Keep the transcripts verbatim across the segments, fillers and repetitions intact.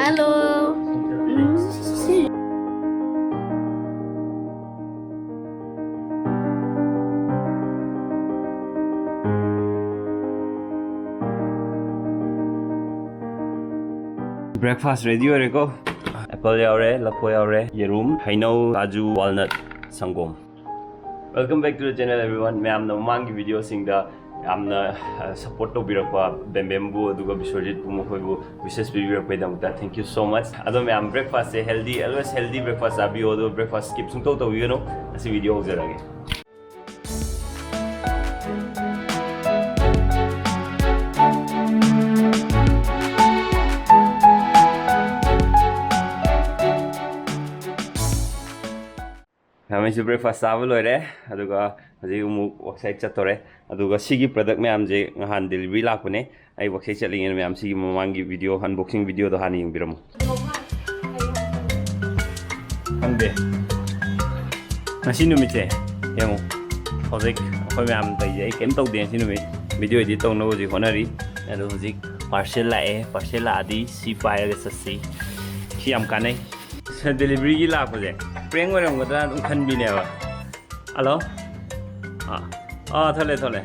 Hello. Breakfast ready ꯑꯣꯏꯔꯦꯀꯣ꯫ Apple ꯌꯥꯎꯔꯦ, ꯂꯐꯣꯏ ꯌꯥꯎꯔꯦ, ꯌꯦꯔꯨꯝ, ꯍꯩꯅꯧ, ꯀꯥꯖꯨ, walnut, ꯁꯪꯒꯣꯝ꯫ Welcome back to the channel, everyone. ꯃꯌꯥꯝꯅ ꯃꯃꯥꯡꯒꯤ videoꯁꯤꯡꯗ ꯌꯥꯝꯅ support ꯇꯧꯕꯤꯔꯛꯄ ꯕꯦꯝꯕꯦꯝꯕꯨ ꯑꯗꯨꯒ ꯕꯤꯁ꯭ꯋꯖꯤꯠꯄꯨ, ꯃꯈꯣꯏꯕꯨ wishes ꯄꯤꯕꯤꯔꯛꯄꯒꯤꯗꯃꯛꯇ thank you so much. ꯑꯗꯣ ꯃꯌꯥꯝ, breakfastꯁꯦ healthy, always healthy breakfast ꯆꯥꯕꯤꯌꯣ꯫ ꯑꯗꯣ breakfast skip ꯁꯨꯡꯇꯧ ꯇꯧꯕꯤꯒꯅꯨ꯫ ꯉꯁꯤ video ꯍꯧꯖꯔꯒꯦ꯫ ꯃꯌꯥꯝꯁꯨ breakfast ꯆꯥꯕ ꯂꯣꯏꯔꯦ, ꯑꯗꯨꯒ ꯍꯧꯖꯤꯛ ꯑꯃꯨꯛ worksite ꯆꯠꯇꯣꯔꯦ꯫ ꯑꯗꯨꯒ ꯁꯤꯒꯤ product ꯃꯌꯥꯝꯁꯦ ꯅꯍꯥꯟ delivery ꯂꯥꯛꯄꯅꯦ꯫ ꯑꯩ worksite ꯆꯠꯂꯤꯉꯩꯗ ꯃꯌꯥꯝ ꯁꯤꯒꯤ ꯃꯃꯥꯡꯒꯤ video, unboxing videoꯗꯣ ꯍꯥꯟꯅ ꯌꯦꯡꯕꯤꯔꯝꯃꯣ꯫ ꯈꯪꯗꯦ꯫ ꯉꯁꯤ ꯅꯨꯃꯤꯠꯁꯦ ꯌꯦꯡꯉꯨ꯫ ꯍꯧꯖꯤꯛ ꯑꯩꯈꯣꯏ ꯃꯌꯥꯝ ꯇꯧꯔꯤꯁꯦ ꯑꯩ ꯀꯩꯝ ꯇꯧꯗꯦ ꯉꯁꯤ ꯅꯨꯃꯤꯠ꯫ Video edit ꯇꯧꯅꯕ ꯍꯧꯖꯤꯛ ꯍꯣꯠꯅꯔꯤ꯫ ꯑꯗꯣ ꯍꯧꯖꯤꯛ parcel ꯂꯥꯛꯑꯦ꯫ Parcel ꯂꯥꯛꯑꯗꯤ ꯁꯤ ꯄꯥꯏꯔꯒ ꯆꯠꯁꯤ꯫ ꯁꯤ ꯌꯥꯝ ꯀꯥꯟꯅꯩ꯫ Deliveryꯒꯤ ꯂꯥꯛꯄꯁꯦ prank ꯑꯣꯏꯔꯝꯒꯗ꯭ꯔꯥꯅ ꯑꯗꯨꯝ ꯈꯟꯕꯤꯅꯦꯕ꯫ Hello? ꯑꯥ, ꯑꯥ, ꯊꯣꯛꯂꯦ, ꯊꯣꯛꯂꯦ꯫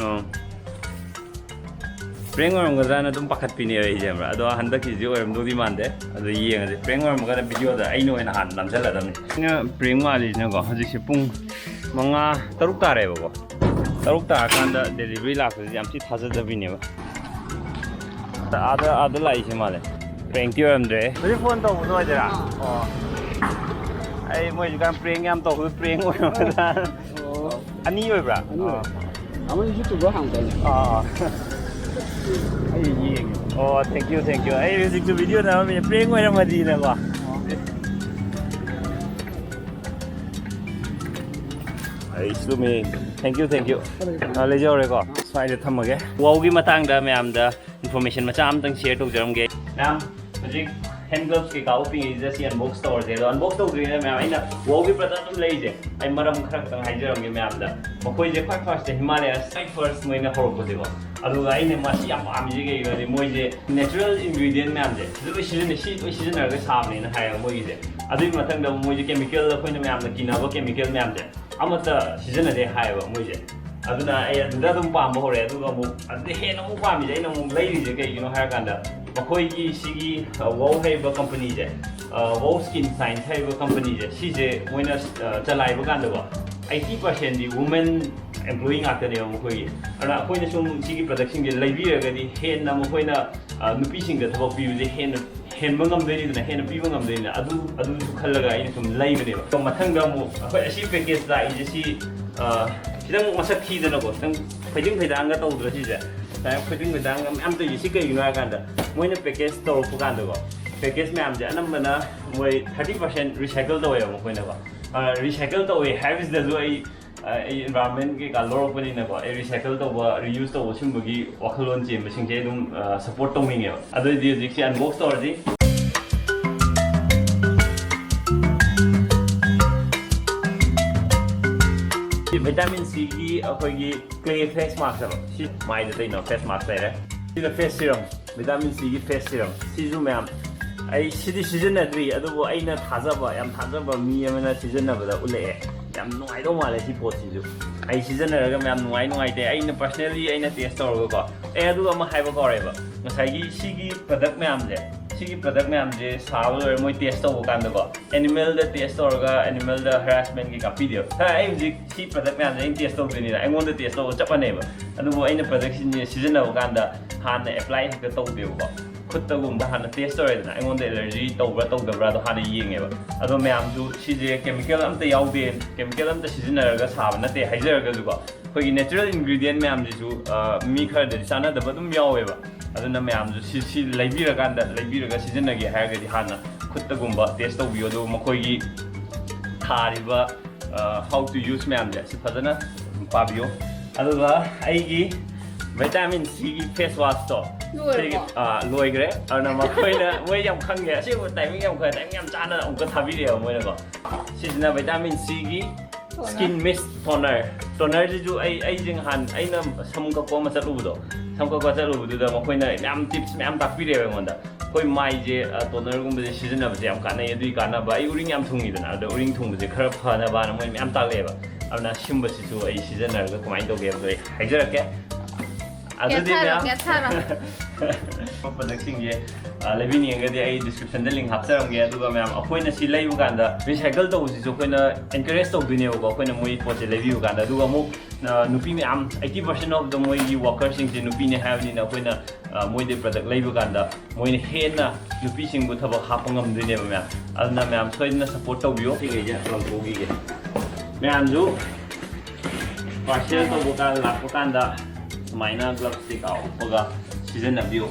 ꯑꯣ꯫ Prank ꯑꯣꯏꯔꯝꯒꯗ꯭ꯔꯥꯅ ꯑꯗꯨꯝ ꯄꯥꯈꯠꯄꯤꯅꯦꯕ ꯑꯩꯁꯦ, ꯈꯪꯕ꯭ꯔꯥ? ꯑꯗꯣ ꯍꯟꯗꯛꯀꯤꯁꯤꯗꯤ ꯑꯣꯏꯔꯝꯗꯧꯗꯤ ꯃꯥꯟꯗꯦ꯫ ꯑꯗꯣ ꯌꯦꯡꯉꯁꯦ꯫ Prank ꯑꯣꯏꯔꯝꯃꯒꯅ videoꯗ ꯑꯩꯅ ꯑꯣꯏꯅ ꯍꯥꯟꯅ ꯅꯝꯁꯤꯜꯂꯗꯕꯅꯤ꯫ ꯑꯩꯅ prank ꯃꯥꯜꯂꯤꯁꯤꯅꯀꯣ, ꯍꯧꯖꯤꯛꯁꯦ ꯄꯨꯡ ꯃꯉꯥ, ꯇꯔꯨꯛ ꯇꯥꯔꯦꯕꯀꯣ꯫ ꯇꯔꯨꯛ ꯇꯥꯔꯀꯥꯟꯗ delivery ꯂꯥꯛꯄꯁꯤꯗꯤ ꯌꯥꯝ ꯊꯤ ꯊꯥꯖꯗꯕꯤꯅꯦꯕ꯫ ꯑꯥꯗ, ꯑꯥꯗ ꯂꯥꯛꯏꯁꯦ ꯃꯥꯜꯂꯦ꯫ Prankꯇꯤ ꯑꯣꯏꯔꯝꯗ꯭ꯔꯦ꯫ ꯍꯧꯖꯤꯛ phone ꯇꯧꯕꯗꯣ ꯑꯣꯏꯗꯣꯏꯔꯥ? ꯑꯣ꯫ ꯑꯩ ꯃꯣꯏ ꯍꯧꯖꯤꯛꯀꯥꯟ prank ꯌꯥꯝ ꯇꯧꯕꯗꯣ prank ꯑꯣꯏꯔꯝꯒꯗ꯭ꯔꯥ? ꯑꯣ꯫ ꯑꯅꯤ ꯑꯣꯏꯕ꯭ꯔꯥ? ꯑꯅꯤ ꯑꯣꯏ꯫ ꯑꯥ꯫ ꯑꯃꯅ YouTubeꯔ ꯍꯥꯡꯗꯥꯏꯅꯦ? ꯑꯥ꯫ ꯑꯩ ꯌꯦꯡꯒꯦ꯫ ꯑꯣ, thank you, thank you꯫ ꯑꯩ ꯍꯧꯖꯤꯛꯁꯨ video ꯅꯝꯃꯝꯃꯤꯅꯦ, prank ꯑꯣꯏꯔꯝꯃꯗꯤꯅꯀꯣ꯫ ꯑꯣ꯫ ꯑꯩ ꯆꯨꯝꯃꯤ꯫ Thank you, thank you꯫ ꯑꯥ, ꯂꯩꯖꯍꯧꯔꯦꯀꯣ꯫ ꯁ꯭ꯋꯥꯏꯗ ꯊꯝꯃꯒꯦ꯫ Wowꯒꯤ ꯃꯇꯥꯡꯗ ꯃꯌꯥꯝꯗ information ꯃꯆꯥ ꯑꯃꯇꯪ share ꯇꯧꯖꯔꯝꯒꯦ꯫ ꯃꯌꯥꯝ, ꯍꯧꯖꯤꯛ Hand gloves ꯀꯩꯀꯥ ꯎꯞꯄꯤꯉꯩꯁꯤꯗ ꯁꯤ unbox ꯇꯧꯔꯁꯦ꯫ ꯑꯗꯣ unbox ꯇꯧꯗ꯭ꯔꯤꯉꯩꯗ ꯃꯌꯥꯝ, ꯑꯩꯅ WOW ꯒꯤ product ꯑꯗꯨꯝ ꯂꯩꯔꯤꯁꯦ, ꯑꯩ ꯃꯔꯝ ꯈꯔ ꯈꯛꯇꯪ ꯍꯥꯏꯖꯔꯝꯒꯦ ꯃꯌꯥꯝꯗ꯫ ꯃꯈꯣꯏꯁꯦ ꯈ꯭ꯋꯥꯏ first Himalayas, ꯈ꯭ꯋꯥꯏ first ꯃꯣꯏꯅ ꯍꯧꯔꯛꯄꯁꯦꯀꯣ꯫ ꯑꯗꯨꯒ ꯑꯩꯅ ꯃꯁꯤ ꯌꯥꯝ ꯄꯥꯝꯃꯤꯁꯦ ꯀꯩꯒꯤꯅꯣꯗꯤ, ꯃꯣꯏꯁꯦ natural ingredient ꯃꯌꯥꯝꯁꯦ ꯁꯤꯗ ꯂꯣꯏ ꯁꯤꯖꯤꯟꯅꯩ, ꯁꯤ ꯂꯣꯏ ꯁꯤꯖꯤꯟꯅꯔꯒ ꯁꯥꯕꯅꯦꯅ ꯍꯥꯏꯌꯦꯕ ꯃꯣꯏꯒꯤꯁꯦ꯫ ꯑꯗꯨꯒꯤ ꯃꯊꯪꯗ ꯃꯣꯏꯁꯦ chemical, ꯑꯩꯈꯣꯏꯅ ꯃꯌꯥꯝꯅ ꯀꯤꯅꯕ chemical ꯃꯌꯥꯝꯁꯦ ꯑꯃꯠꯇ ꯁꯤꯖꯤꯟꯅꯗꯦ ꯍꯥꯏꯌꯦꯕ ꯃꯣꯏꯁꯦ꯫ ꯑꯗꯨꯅ ꯑꯩ ꯑꯗꯨꯗ ꯑꯗꯨꯝ ꯄꯥꯝꯕ ꯍꯧꯔꯦ꯫ ꯑꯗꯨꯒ ꯑꯃꯨꯛ ꯑꯗꯨꯗ ꯍꯦꯟꯅ ꯑꯃꯨꯛ ꯄꯥꯝꯃꯤꯁꯦ, ꯑꯩꯅ ꯑꯃꯨꯛ ꯂꯩꯔꯤꯁꯦ ꯀꯩꯒꯤꯅꯣ ꯍꯥꯏꯔꯀꯥꯟꯗ, ꯃꯈꯣꯏꯒꯤ ꯁꯤꯒꯤ, ꯑ, WOW ꯍꯥꯏꯔꯤꯕ company ꯁꯦ, ꯑ, WOW Skin Science ꯍꯥꯏꯔꯤꯕ company ꯁꯦ, ꯁꯤꯁꯦ ꯃꯣꯏꯅ, ꯑ, ꯆꯂꯥꯏꯕ ꯀꯥꯟꯗꯀꯣ, eighty percent ꯗꯤ women employee ꯉꯥꯛꯇꯅꯦꯕ ꯃꯈꯣꯏꯒꯤ꯫ ꯑꯗꯨꯅ ꯑꯩꯈꯣꯏꯅ ꯁꯨꯝ ꯁꯤꯒꯤ product ꯁꯤꯡꯁꯦ ꯂꯩꯕꯤꯔꯒꯗꯤ ꯍꯦꯟꯅ ꯃꯈꯣꯏꯅ, ꯑ, ꯅꯨꯄꯤꯁꯤꯡꯗ ꯊꯕꯛ ꯄꯤꯕꯁꯦ ꯍꯦꯟꯅ ꯍꯦꯟꯕ ꯉꯝꯗꯣꯏꯅꯤꯗꯅ, ꯍꯦꯟꯅ ꯄꯤꯕ ꯉꯝꯗꯣꯏꯅꯤꯅ, ꯑꯗꯨ, ꯑꯗꯨꯁꯨ ꯈꯜꯂꯒ ꯑꯩꯅ ꯁꯨꯝ ꯂꯩꯕꯅꯦꯕ꯫ ꯑꯗꯣ ꯃꯊꯪꯗ ꯑꯃꯨꯛ ꯑꯩꯈꯣꯏ ꯑꯁꯤ package ꯂꯥꯛꯏꯁꯦ ꯁꯤ, ꯑ, ꯈꯤꯇꯪ ꯃꯁꯛ ꯊꯤꯗꯅꯀꯣ, ꯈꯤꯇꯪ ꯈꯣꯏꯗꯤꯡ ꯈꯣꯏꯗꯥꯡꯒ ꯇꯧꯗ꯭ꯔꯣ ꯁꯤꯁꯦ? ꯁꯨꯃꯥꯏꯅ ꯈꯣꯏꯗꯤꯡ ꯈꯣꯏꯗꯥꯡꯒ ꯃꯌꯥꯝ ꯇꯧꯔꯤꯁꯦ ꯁꯤ ꯀꯩꯒꯤꯅꯣ ꯍꯥꯏꯔꯀꯥꯟꯗ, ꯃꯣꯏꯅ package ꯇꯧꯔꯛꯄ ꯀꯥꯟꯗꯀꯣ, package ꯃꯌꯥꯝꯁꯦ ꯑꯅꯝꯕꯅ ꯃꯣꯏ thirty percent recycle ꯇꯧꯋꯦꯕ ꯃꯈꯣꯏꯅꯀꯣ꯫ ꯑ, recycle ꯇꯧꯋꯦ ꯍꯥꯏꯕꯁꯤꯗꯁꯨ ꯑꯩ ꯑ, ꯑꯩ environment ꯀꯩꯀꯥ ꯂꯧꯔꯛꯄꯅꯤꯅꯀꯣ, ꯑꯩ recycle ꯇꯧꯕ, reuse ꯇꯧꯕ ꯁꯤꯒꯨꯝꯕꯒꯤ ꯋꯥꯈꯜꯂꯣꯟ ꯆꯦꯟꯕꯁꯤꯡꯁꯦ ꯑꯗꯨꯝ, ꯑ, support ꯇꯧꯅꯤꯡꯉꯦꯕ꯫ ꯑꯗꯨꯑꯣꯏꯗꯤ ꯍꯧꯖꯤꯛꯁꯦ unbox ꯇꯧꯔꯁꯤ꯫ Vitamin C ꯒꯤ ꯑꯩꯈꯣꯏꯒꯤ clay face mask ꯍꯥꯏꯕ, ꯁꯤ ꯃꯥꯏꯗ ꯇꯩꯅꯕ face mask ꯂꯩꯔꯦ꯫ ꯁꯤꯅ face serum꯫ Vitamin C ꯒꯤ face serum ꯁꯤꯁꯨ ꯃꯌꯥꯝ ꯑꯩ ꯁꯤꯗꯤ ꯁꯤꯖꯤꯟꯅꯗ꯭ꯔꯤ, ꯑꯗꯨꯕꯨ ꯑꯩꯅ ꯊꯥꯖꯕ, ꯌꯥꯝ ꯊꯥꯖꯕ ꯃꯤ ꯑꯃꯅ ꯁꯤꯖꯤꯟꯅꯕꯗ ꯎꯠꯂꯛꯑꯦ꯫ ꯌꯥꯝ ꯅꯨꯡꯉꯥꯏꯗꯧ ꯃꯥꯜꯂꯦ ꯁꯤ ꯄꯣꯠꯁꯤꯁꯨ꯫ ꯑꯩ ꯁꯤꯖꯤꯟꯅꯔꯒ ꯃꯌꯥꯝ ꯅꯨꯡꯉꯥꯏ ꯅꯨꯡꯉꯥꯏꯇꯦ, ꯑꯩꯅ personally ꯑꯩꯅ test ꯇꯧꯔꯒꯀꯣ꯫ ꯑꯦ, ꯑꯗꯨꯒ ꯑꯃ ꯍꯥꯏꯕ ꯀꯥꯎꯔꯦꯕ, ꯉꯁꯥꯏꯒꯤ ꯁꯤꯒꯤ product ꯃꯌꯥꯝꯁꯦ, ꯁꯤꯒꯤ product ꯃꯌꯥꯝꯁꯦ ꯁꯥꯕ ꯂꯣꯏꯔ ꯃꯣꯏ test ꯇꯧꯕ ꯀꯥꯟꯗꯀꯣ, animal ꯗ test ꯇꯧꯔꯒ animal ꯗ harassment ꯀꯩꯀꯥ ꯄꯤꯗꯦꯕ꯫ ꯍꯥ, ꯑꯩ ꯍꯧꯖꯤꯛ ꯁꯤ product ꯃꯌꯥꯝꯁꯦ ꯑꯩꯅ test ꯇꯧꯗꯣꯏꯅꯤꯅ, ꯑꯩꯉꯣꯟꯗ test ꯇꯧꯕ ꯆꯞ ꯃꯥꯟꯅꯩꯕ꯫ ꯑꯗꯨꯕꯨ ꯑꯩꯅ product ꯁꯤꯡꯁꯦ ꯁꯤꯖꯤꯟꯅꯕ ꯀꯥꯟꯗ ꯍꯥꯟꯅ apply ꯍꯦꯛꯇ ꯇꯧꯗꯦꯕꯀꯣ꯫ ꯈꯨꯠꯇꯒꯨꯝꯕ ꯍꯥꯟꯅ test ꯇꯧꯔꯦꯗꯅ, ꯑꯩꯉꯣꯟꯗ allergy ꯇꯧꯕ꯭ꯔꯥ ꯇꯧꯗꯕ꯭ꯔꯥꯗꯣ ꯍꯥꯟꯅ ꯌꯦꯡꯉꯦꯕ꯫ ꯑꯗꯣ ꯃꯌꯥꯝꯁꯨ ꯁꯤꯁꯦ chemical ꯑꯝꯇ ꯌꯥꯎꯗꯦ, chemical ꯑꯝꯇ ꯁꯤꯖꯤꯟꯅꯔꯒ ꯁꯥꯕ ꯅꯠꯇꯦ ꯍꯥꯏꯖꯔꯒꯁꯨꯀꯣ, ꯑꯩꯈꯣꯏꯒꯤ natural ingredient ꯃꯌꯥꯝꯁꯤꯁꯨ, ꯑ, ꯃꯤ ꯈꯔꯗꯗꯤ ꯆꯥꯟꯅꯗꯕ ꯑꯗꯨꯝ ꯌꯥꯎꯋꯦꯕ꯫ ꯑꯗꯨꯅ ꯃꯌꯥꯝꯁꯨ ꯁꯤ, ꯁꯤ ꯂꯩꯕꯤꯔꯀꯥꯟꯗ, ꯂꯩꯕꯤꯔꯒ ꯁꯤꯖꯤꯟꯅꯒꯦ ꯍꯥꯏꯔꯒꯗꯤ ꯍꯥꯟꯅ ꯈꯨꯠꯇꯒꯨꯝꯕ test ꯇꯧꯕꯤꯌꯣ, ꯑꯗꯨꯒ ꯃꯈꯣꯏꯒꯤ ꯊꯥꯔꯤꯕ, ꯑ, how to use ꯃꯌꯥꯝꯁꯦ ꯁꯤ ꯐꯖꯅ ꯄꯥꯕꯤꯌꯣ꯫ ꯑꯗꯨꯒ ꯑꯩꯒꯤ vitamin C ꯒꯤ face wash ꯇꯣ, ꯂꯣꯏꯔꯕꯣ? ꯁꯤꯒꯤ, ꯑꯥ, ꯂꯣꯏꯈ꯭ꯔꯦ꯫ ꯑꯗꯨꯅ ꯃꯈꯣꯏꯅ, ꯃꯣꯏ ꯌꯥꯝ ꯈꯪꯉꯦ, ꯑꯁꯦꯡꯕ ꯇꯥꯏꯃꯤꯡ ꯌꯥꯝ ꯈꯪꯉꯦ, ꯇꯥꯏꯃꯤꯡ ꯌꯥꯝ ꯆꯥꯅ ꯑꯃꯨꯛꯀ ꯊꯥꯕꯤꯔꯛꯑꯦꯕ ꯃꯣꯏꯅꯀꯣ꯫ ꯁꯤꯁꯤꯅ ꯚꯤꯇꯥꯃꯤꯟ ꯁꯤꯒꯤ ꯁ꯭ꯀꯤꯟ ꯃꯤꯁ ꯇꯣꯅꯔ꯫ ꯇꯣꯅꯔꯁꯤꯁꯨ ꯑꯩ, ꯑꯩꯁꯦ ꯅꯍꯥꯟ ꯑꯩꯅ ꯁꯝ ꯀꯛꯄ ꯑꯃ ꯆꯠꯂꯨꯕꯗꯣ, ꯁꯝ ꯀꯛꯄ ꯆꯠꯂꯨꯕꯗꯨꯗ ꯃꯈꯣꯏꯅ ꯃꯌꯥꯝ ꯇꯤꯞꯁ ꯃꯌꯥꯝ ꯇꯥꯛꯄꯤꯔꯦꯕ ꯑꯩꯉꯣꯟꯗ꯫ ꯑꯩꯈꯣꯏ ꯃꯥꯏꯁꯦ, ꯑ, ꯇꯣꯅꯔꯒꯨꯝꯕꯁꯦ ꯁꯤꯖꯤꯟꯅꯕꯁꯦ ꯌꯥꯝ ꯀꯥꯟꯅꯩ, ꯑꯗꯨꯒꯤ ꯀꯥꯟꯅꯕ, ꯑꯩ ꯎꯔꯤꯡ ꯌꯥꯝ ꯊꯨꯡꯉꯤꯗꯅ, ꯑꯗꯣ ꯎꯔꯤꯡ ꯊꯨꯡꯕꯁꯦ ꯈꯔ ꯐꯅꯕꯅ ꯃꯣꯏ ꯃꯌꯥꯝ ꯇꯥꯛꯂꯛꯑꯦꯕ꯫ ꯑꯗꯨꯅ ꯁꯤꯒꯨꯝꯕꯁꯤꯁꯨ ꯑꯩ ꯁꯤꯖꯤꯟꯅꯔꯒ ꯀꯃꯥꯏꯅ ꯇꯧꯒꯦ ꯍꯥꯏꯕꯗꯣ ꯑꯩ ꯍꯥꯏꯖꯔꯛꯀꯦ꯫ ꯑꯗꯨꯗꯤ ꯀꯦꯊꯔꯣ, ꯃꯌꯥꯝ, ꯀꯦꯊꯔꯣ꯫ ꯄ꯭ꯔꯗꯛꯁꯤꯡꯁꯦ, ꯑ, ꯂꯩꯕꯤꯅꯤꯡꯉꯒꯗꯤ ꯑꯩ ꯗꯤꯁꯀ꯭ꯔꯤꯞꯁꯟꯗ ꯂꯤꯡ ꯍꯥꯞꯆꯔꯝꯒꯦ꯫ ꯑꯗꯨꯒ ꯃꯌꯥꯝ, ꯑꯩꯈꯣꯏꯅ ꯁꯤ ꯂꯩꯕ ꯀꯥꯟꯗ ꯔꯤꯁꯥꯏꯀꯜ ꯇꯧꯕꯁꯤꯁꯨ ꯑꯩꯈꯣꯏꯅ ꯑꯦꯟꯀꯔꯦꯖ ꯇꯧꯗꯣꯏꯅꯦꯕꯀꯣ, ꯑꯩꯈꯣꯏꯅ ꯃꯣꯏ ꯄꯣꯠꯁꯦ ꯂꯩꯕꯤꯕ ꯀꯥꯟꯗ꯫ ꯑꯗꯨꯒ ꯑꯃꯨꯛ, ꯑ, ꯅꯨꯄꯤ ꯃꯌꯥꯝ, eighty percent of the ꯃꯣꯏꯒꯤ ꯋꯥꯀꯔꯁꯤꯡꯁꯦ ꯅꯨꯄꯤꯅꯦ ꯍꯥꯏꯕꯅꯤꯅ, ꯑꯩꯈꯣꯏꯅ, ꯑ, ꯃꯣꯏꯗꯩ ꯄ꯭ꯔꯗꯛ ꯂꯩꯕ ꯀꯥꯟꯗ ꯃꯣꯏꯅ ꯍꯦꯟꯅ ꯅꯨꯄꯤꯁꯤꯡꯕꯨ ꯊꯕꯛ ꯍꯥꯞꯄ ꯉꯝꯗꯣꯏꯅꯦꯕ ꯃꯌꯥꯝ꯫ ꯑꯗꯨꯅ ꯃꯌꯥꯝ ꯁꯣꯏꯗꯅ ꯁꯞꯄꯣꯔꯠ ꯇꯧꯕꯤꯌꯣ꯫ ꯁꯤꯈꯩꯁꯦ ꯂꯪꯊꯣꯛꯈꯤꯒꯦ꯫ ꯃꯌꯥꯝꯁꯨ ꯄꯥꯔꯁꯦꯜ ꯇꯧꯕ ꯀꯥꯟꯗ, ꯂꯥꯛꯄ ꯀꯥꯟꯗ ꯁꯨꯃꯥꯏꯅ ꯒ꯭ꯂꯞꯁ ꯀꯩꯀꯥ ꯎꯞꯄꯒ ꯁꯤꯖꯤꯟꯅꯕꯤꯌꯨ꯫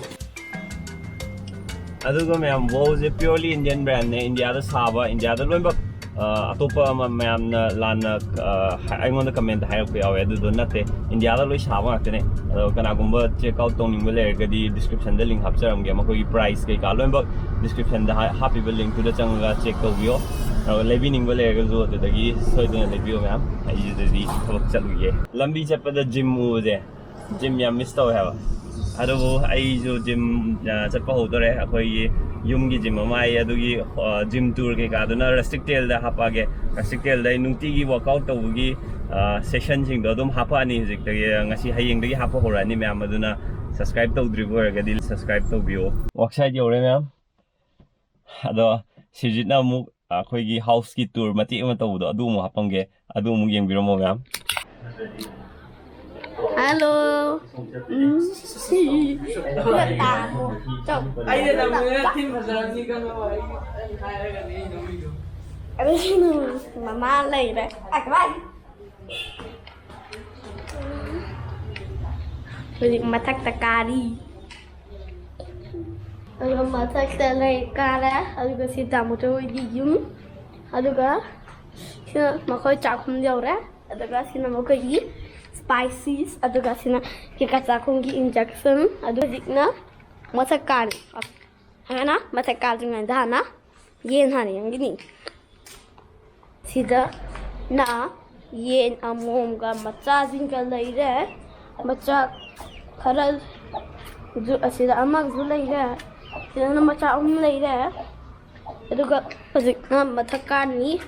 ꯑꯗꯨꯒ ꯃꯌꯥꯝ, ꯋꯣꯁꯦ purely Indian brandꯅꯦ, ꯏꯟꯗꯤꯌꯥꯗ ꯁꯥꯕ, ꯏꯟꯗꯤꯌꯥꯗ ꯂꯣꯏꯅꯃꯛ, ꯑ, ꯑꯇꯣꯞꯄ ꯑꯃ ꯃꯌꯥꯝꯅ ꯂꯥꯟꯅ, ꯑ, ꯍꯥ-, ꯑꯩꯉꯣꯟꯗ ꯀꯃꯦꯟꯇ ꯍꯥꯏꯔꯛꯄ ꯌꯥꯎꯋꯦ, ꯑꯗꯨꯗꯣ ꯅꯠꯇꯦ, ꯏꯟꯗꯤꯌꯥꯗ ꯂꯣꯏ ꯁꯥꯕ ꯉꯥꯛꯇꯅꯦ꯫ ꯑꯗꯣ ꯀꯅꯥꯒꯨꯝꯕ ꯆꯦꯛ ꯑꯥꯎꯠ ꯇꯧꯅꯤꯡꯕ ꯂꯩꯔꯒꯗꯤ ꯗꯤꯁꯀ꯭ꯔꯤꯞꯁꯟꯗ ꯂꯤꯡ ꯍꯥꯞꯆꯔꯝꯒꯦ, ꯃꯈꯣꯏꯒꯤ ꯄ꯭ꯔꯥꯏꯁ ꯀꯩꯀꯥ ꯂꯣꯏꯅꯃꯛ ꯗꯤꯁꯀ꯭ꯔꯤꯞꯁꯟꯗ ꯍꯥ-, ꯍꯥꯞꯄꯤꯕ ꯂꯤꯡꯇꯨꯗ ꯆꯪꯉꯒ ꯆꯦꯛ ꯇꯧꯕꯤꯌꯣ꯫ ꯑꯗꯨꯒ ꯂꯩꯕꯤꯅꯤꯡꯕ ꯂꯩꯔꯒꯁꯨ ꯑꯗꯨꯗꯒꯤ ꯁꯣꯏꯗꯅ ꯂꯩꯕꯤꯌꯣ ꯃꯌꯥꯝ꯫ ꯑꯩ ꯑꯗꯨꯗꯤ ꯊꯕꯛ ꯆꯠꯂꯨꯒꯦ꯫ ꯂꯝꯕꯤ ꯆꯠꯄꯗ ꯖꯤꯝ ꯎꯕꯁꯦ, ꯖꯤꯝ ꯌꯥꯝ ꯃꯤꯁ ꯇꯧꯋꯦ ꯍꯥꯏꯕ꯫ ꯑꯗꯨꯕꯨ ꯑꯩꯁꯨ ꯖꯤꯝ, ꯑ, ꯆꯠꯄ ꯍꯧꯗꯣꯔꯦ꯫ ꯑꯩꯈꯣꯏꯒꯤ ꯌꯨꯝꯒꯤ ꯖꯤꯝ ꯑꯃ ꯍꯥꯏꯌꯦ, ꯑꯗꯨꯒꯤ, ꯑ, ꯖꯤꯝ ꯇꯨꯔ ꯀꯩꯀꯥꯗꯨꯅ ꯔꯁꯤꯛ ꯇꯦꯜꯗ ꯍꯥꯞꯄꯛꯑꯒꯦ꯫ ꯔꯁꯤꯛ ꯇꯦꯜꯗ ꯑꯩ ꯅꯨꯡꯇꯤꯒꯤ ꯋꯥꯛꯑꯥꯎꯠ ꯇꯧꯕꯒꯤ, ꯑ, ꯁꯦꯁꯟꯁꯤꯡꯗꯣ ꯑꯗꯨꯝ ꯍꯥꯞꯄꯛꯑꯅꯤ ꯍꯧꯖꯤꯛꯇꯒꯤ꯫ ꯉꯁꯤ, ꯍꯌꯦꯡꯗꯒꯤ ꯍꯥꯞꯄ ꯍꯧꯔꯛꯑꯅꯤ ꯃꯌꯥꯝ꯫ ꯑꯗꯨꯅ ꯁꯕꯁꯀ꯭ꯔꯥꯏꯕ ꯇꯧꯗ꯭ꯔꯤꯕ ꯑꯣꯏꯔꯒꯗꯤ ꯁꯕꯁꯀ꯭ꯔꯥꯏꯕ ꯇꯧꯕꯤꯌꯣ꯫ ꯋꯥꯛꯁꯥꯏꯠ ꯌꯧꯔꯦ ꯃꯌꯥꯝ꯫ ꯑꯗꯣ ꯁꯤꯖꯤꯠꯅ ꯑꯃꯨꯛ ꯑꯩꯈꯣꯏꯒꯤ ꯍꯥꯎꯁꯀꯤ ꯇꯨꯔ ꯃꯇꯦꯛ ꯑꯃ ꯇꯧꯕꯗꯣ, ꯑꯗꯨ ꯑꯃꯨꯛ ꯍꯥꯞꯄꯝꯒꯦ, ꯑꯗꯨ ꯑꯃꯨꯛ ꯌꯦꯡꯕꯤꯔꯝꯃꯣ ꯃꯌꯥꯝ꯫ ꯍꯜꯂꯣ꯫ ꯎꯝ꯫ ꯇꯥꯃꯣ꯫ ꯆꯧ꯫ ꯑꯩꯅ ꯅꯪꯉꯣꯟꯗ ꯊꯤꯟ ꯐꯖꯔꯝꯅꯤ ꯈꯪꯉꯕ? ꯑꯩ, ꯑꯩ ꯍꯥꯏꯔꯒꯅꯦ ꯑꯩ ꯅꯣꯛꯏꯗꯣ꯫ ꯑꯗꯨꯁꯨ ꯃꯃꯥ ꯂꯩꯔꯦ꯫ ꯍꯧꯖꯤꯛ ꯃꯊꯛꯇ ꯀꯥꯔꯤ꯫ ꯑꯗꯨꯒ ꯃꯊꯛꯇ ꯂꯩ ꯀꯥꯔꯦ꯫ ꯑꯗꯨꯒ ꯁꯤ ꯇꯥꯃꯣꯆꯧ ꯍꯣꯏꯒꯤ ꯌꯨꯝ꯫ ꯑꯗꯨꯒ ꯁꯤꯅ ꯃꯈꯣꯏ ꯆꯥꯛꯈꯨꯝ ꯌꯧꯔꯦ꯫ ꯑꯗꯨꯒ ꯁꯤꯅ ꯃꯈꯣꯏꯒꯤ Spices, ꯑꯗꯨꯒ ꯁꯤꯅ ꯀꯤꯔꯀꯥ ꯆꯥꯛꯈꯨꯝꯒꯤ injection꯫ ꯑꯗꯨ ꯍꯧꯖꯤꯛꯅ ꯃꯊꯛ ꯀꯥꯅꯤ꯫ ꯍꯥꯟꯅ ꯃꯊꯛ ꯀꯥꯗ꯭ꯔꯤꯉꯩꯗ ꯍꯥꯟꯅ ꯌꯦꯟ ꯍꯥꯟꯅ ꯌꯦꯡꯒꯅꯤ꯫ ꯁꯤꯗꯅ ꯌꯦꯟ ꯑꯃꯣꯝꯒ ꯃꯆꯥꯁꯤꯡꯒ ꯂꯩꯔꯦ꯫ ꯃꯆꯥ ꯈꯔ ꯖꯨ-, ꯑꯁꯤꯗ ꯑꯃꯁꯨ ꯂꯩꯔꯦ꯫ ꯁꯤꯗꯅ ꯃꯆꯥ ꯑꯍꯨꯝ ꯂꯩꯔꯦ꯫ ꯑꯗꯨꯒ ꯍꯧꯖꯤꯛꯅ ꯃꯊꯛ ꯀꯥꯔꯅꯤ꯫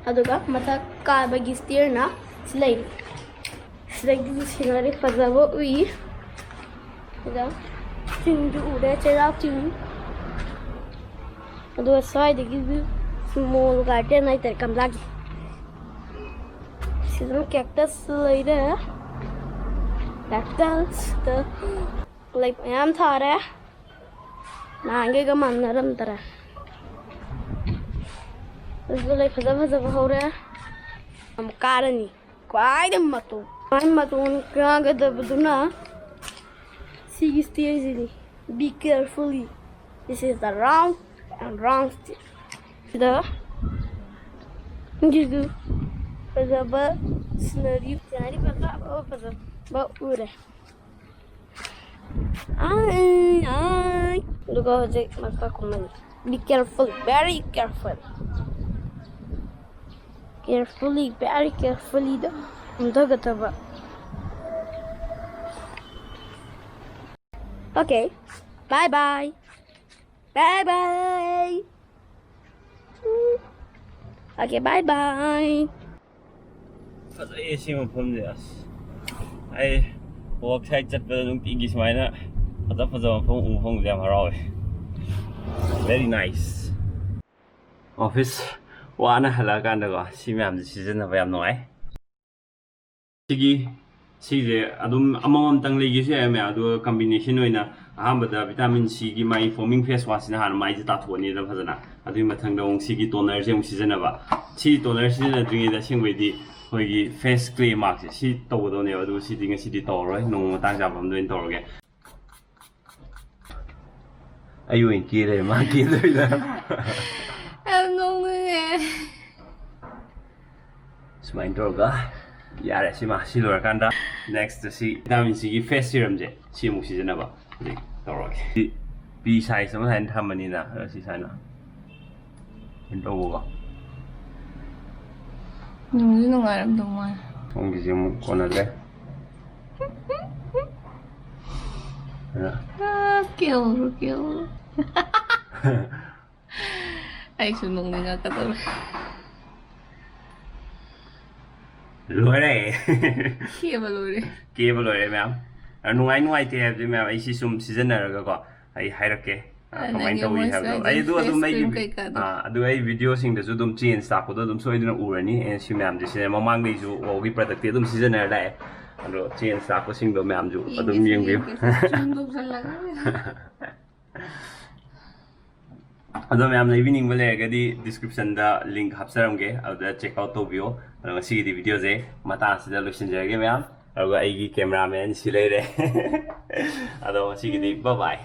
ꯑꯗꯨꯒ ꯃꯊꯛ ꯀꯥꯕꯒꯤ stairꯅ ꯁꯤ ꯂꯩꯔꯤ꯫ ꯁꯤꯗꯒꯤ scenery ꯐꯖꯕ ꯎꯏ꯫ ꯁꯤꯗ ꯆꯤꯡꯁꯨ ꯎꯔꯦ, ꯆꯩꯔꯥꯎ ꯆꯤꯡ꯫ ꯑꯗꯨꯒ ꯁ꯭ꯋꯥꯏꯗꯒꯤ view mall garden ꯍꯥꯏꯇꯥꯔꯦ, ꯀꯪꯂꯥꯒꯤ꯫ ꯁꯤꯗꯅ cactus ꯂꯩꯔꯦ꯫ Cactusꯇ ꯂꯩ ꯃꯌꯥꯝ ꯊꯥꯔꯦ꯫ ꯅꯍꯥꯟꯈꯩꯒ ꯃꯥꯟꯅꯔꯝꯗꯔꯦ꯫ ꯑꯗꯨꯒ ꯂꯩ ꯐꯖ ꯐꯖꯕ ꯍꯧꯔꯦ꯫ ꯑꯃꯨꯛ ꯀꯥꯔꯅꯤ꯫ ꯈ꯭ꯋꯥꯏꯗꯩ ꯃꯇꯣꯟ, ꯈ꯭ꯋꯥꯏ ꯃꯇꯣꯟ ꯀꯥꯒꯗꯕꯗꯨꯅ ꯁꯤꯒꯤ stairꯁꯤꯅꯤ꯫ Be carefully. This is the round and round stair. ꯁꯤꯗ ꯁꯤꯁꯨ ꯐꯖꯕ scenery, scenery ꯐꯖꯕ ꯐꯖꯕ ꯎꯔꯦ꯫ ꯑꯥꯏ, ꯑꯥꯏ꯫ ꯑꯗꯨꯒ ꯍꯧꯖꯤꯛ ꯃꯈꯥ ꯀꯨꯝꯃꯅꯤ꯫ Be careful, very careful. Carefully, very carefullyꯗ ꯀꯨꯝꯊꯒꯗꯕ꯫ Okay, bye bye. Bye bye. Okay, bye bye. ꯐꯖꯩꯌꯦ ꯁꯤ ꯃꯐꯝꯁꯦ꯫ ꯑꯁ, ꯑꯩ walk side ꯆꯠꯄꯗ ꯅꯨꯡꯇꯤꯒꯤ ꯁꯨꯃꯥꯏꯅ ꯐꯖ ꯐꯖꯕ ꯃꯐꯝ ꯎꯕ ꯐꯪꯕꯁꯦ ꯌꯥꯝ ꯍꯔꯥꯎꯋꯦ꯫ Very nice. Office ꯋꯥꯅ ꯍꯜꯂꯛꯑꯀꯥꯟꯗꯀꯣ, ꯁꯤ ꯃꯌꯥꯝꯁꯦ ꯁꯤꯖꯤꯟꯅꯕ ꯌꯥꯝ ꯅꯨꯡꯉꯥꯏ꯫ ꯁꯤꯒꯤ, ꯁꯤꯁꯦ ꯑꯗꯨꯝ ꯑꯃꯃꯝꯇꯪ ꯂꯩꯒꯦꯁꯨ ꯌꯥꯏ ꯃꯌꯥꯝ, ꯑꯗꯨꯒ combination ꯑꯣꯏꯅ ꯑꯍꯥꯟꯕꯗ vitamin Cꯒꯤ ꯃꯥꯏ foaming face washꯁꯤꯅ ꯍꯥꯟꯅ ꯃꯥꯏꯁꯦ ꯇꯥꯊꯣꯛꯑꯅꯤꯗꯅ ꯐꯖꯅ, ꯑꯗꯨꯒꯤ ꯃꯊꯪꯗ ꯑꯃꯨꯛ ꯁꯤꯒꯤ tonerꯁꯦ ꯑꯃꯨꯛ ꯁꯤꯖꯤꯟꯅꯕ꯫ ꯁꯤ toner ꯁꯤꯖꯤꯟꯅꯗ꯭ꯔꯤꯉꯩꯗ ꯑꯁꯦꯡꯕꯩꯗꯤ ꯑꯩꯈꯣꯏꯒꯤ face clay markꯁꯦ ꯁꯤ ꯇꯧꯒꯗꯧꯅꯦꯕ, ꯑꯗꯨꯒ ꯁꯤꯗꯤ ꯉꯁꯤꯗꯤ ꯇꯧꯔꯔꯣꯏ, ꯅꯣꯡꯃ ꯃꯇꯥꯡ ꯆꯥꯕ ꯑꯝꯗ ꯑꯣꯏꯅ ꯇꯧꯔꯒꯦ꯫ ꯑꯩ ꯑꯣꯏꯅ ꯀꯦ ꯂꯩꯔꯦ, ꯃꯥ ꯀꯦꯗꯣꯏꯗ꯫ ꯌꯥꯝ ꯅꯣꯛꯅꯤꯡꯉꯦ꯫ ꯁꯨꯃꯥꯏꯅ ꯇꯧꯔꯒ ꯌꯥꯔꯦ, ꯁꯤꯃ ꯁꯤ ꯂꯣꯏꯔꯀꯥꯟꯗ next ꯁꯤ vitamin C ꯒꯤ face serum ꯁꯦ ꯁꯤ ꯑꯃꯨꯛ ꯁꯤꯖꯤꯟꯅꯕ ꯍꯧꯖꯤꯛ ꯇꯧꯔꯒꯦ꯫ ꯁꯤ ꯄꯤ size ꯑꯃ ꯁꯨꯃꯥꯏꯅ ꯊꯝꯃꯅꯤꯅ, ꯑꯗꯣ ꯁꯤ ꯁꯨꯃꯥꯏꯅ ꯀꯩꯅꯣ ꯇꯧꯕꯀꯣ꯫ ꯅꯨꯡꯗꯤ ꯅꯨꯡꯉꯥꯏꯔꯝꯗꯧ ꯃꯥꯜꯂꯦ꯫ ꯁꯣꯝꯒꯤꯁꯦ ꯑꯃꯨꯛ ꯀꯣꯟꯅꯗ꯭ꯔꯦ꯫ ꯑꯗꯨꯅ ꯀꯦꯜꯔꯨ ꯀꯦꯜꯔꯨ꯫ ꯑꯩꯁꯨ ꯅꯣꯛꯅꯤꯡꯉꯛꯀꯗꯧꯔꯦ꯫ ꯂꯣꯏꯔꯦ꯫ ꯀꯦꯕ ꯂꯣꯏꯔꯦ꯫ ꯀꯦꯕ ꯂꯣꯏꯔꯦ ꯃꯌꯥꯝ꯫ ꯑ, ꯅꯨꯡꯉꯥꯏ ꯅꯨꯡꯉꯥꯏꯇꯦ ꯍꯥꯏꯕꯗꯤ ꯃꯌꯥꯝ ꯑꯩ ꯁꯤ ꯁꯨꯝ ꯁꯤꯖꯤꯟꯅꯔꯒꯀꯣ ꯑꯩ ꯍꯥꯏꯔꯛꯀꯦ꯫ ꯑ, ꯑ, ꯀꯃꯥꯏꯅ ꯅꯪꯒꯤ ꯇꯧꯏ ꯍꯥꯏꯕꯗꯣ꯫ moisturizing ꯑꯩ ꯑꯗꯨ ꯑꯗꯨꯝ face ꯑꯩꯒꯤ cream vi- ꯀꯩꯀꯥꯗꯣ꯫ ꯑ, ꯑꯗꯨ ꯑꯩ video ꯁꯤꯡꯗꯁꯨ ꯑꯗꯨꯝ change ꯂꯥꯛꯄꯗꯣ ꯑꯗꯨꯝ ꯁꯣꯏꯗꯅ ꯎꯔꯅꯤ꯫ ꯑꯩꯅ ꯁꯤ ꯃꯌꯥꯝꯁꯦ ꯁꯤꯖꯤꯟꯅ ꯃꯃꯥꯡꯗꯩꯁꯨ ꯋꯥꯎꯒꯤ product ꯇꯤ ꯑꯗꯨꯝ ꯁꯤꯖꯤꯟꯅꯔ ꯂꯥꯛꯑꯦ꯫ ꯑꯗꯣ change ꯂꯥꯛꯄꯁꯤꯡꯗꯣ ꯃꯌꯥꯝꯁꯨ ꯑꯗꯨꯝ ꯌꯦꯡꯒꯦꯁꯦ, ꯌꯦꯡꯕꯤꯌꯨ꯫ ꯌꯦꯡꯒꯦꯁꯦ꯫ Zoom ꯇꯧꯁꯜꯂꯒ꯫ ꯑꯗꯣ ꯃꯌꯥꯝ ꯂꯩꯕꯤꯅꯤꯡꯕ ꯂꯩꯔꯒꯗꯤ description ꯗ link ꯍꯥꯞꯆꯔꯝꯒꯦ, ꯑꯗꯨꯗ check out ꯇꯧꯕꯤꯌꯣ꯫ ꯑꯗꯣ ꯉꯁꯤꯒꯤꯗꯤ video ꯁꯦ ꯃꯇꯥꯡ ꯑꯁꯤꯗ ꯂꯣꯏꯁꯤꯟꯖꯔꯒꯦ ꯃꯌꯥꯝ꯫ ꯑꯗꯨꯒ ꯑꯩꯒꯤ cameraman ꯁꯤ ꯂꯩꯔꯦ꯫ ꯑꯗꯣ ꯉꯁꯤꯒꯤꯗꯤ bye bye꯫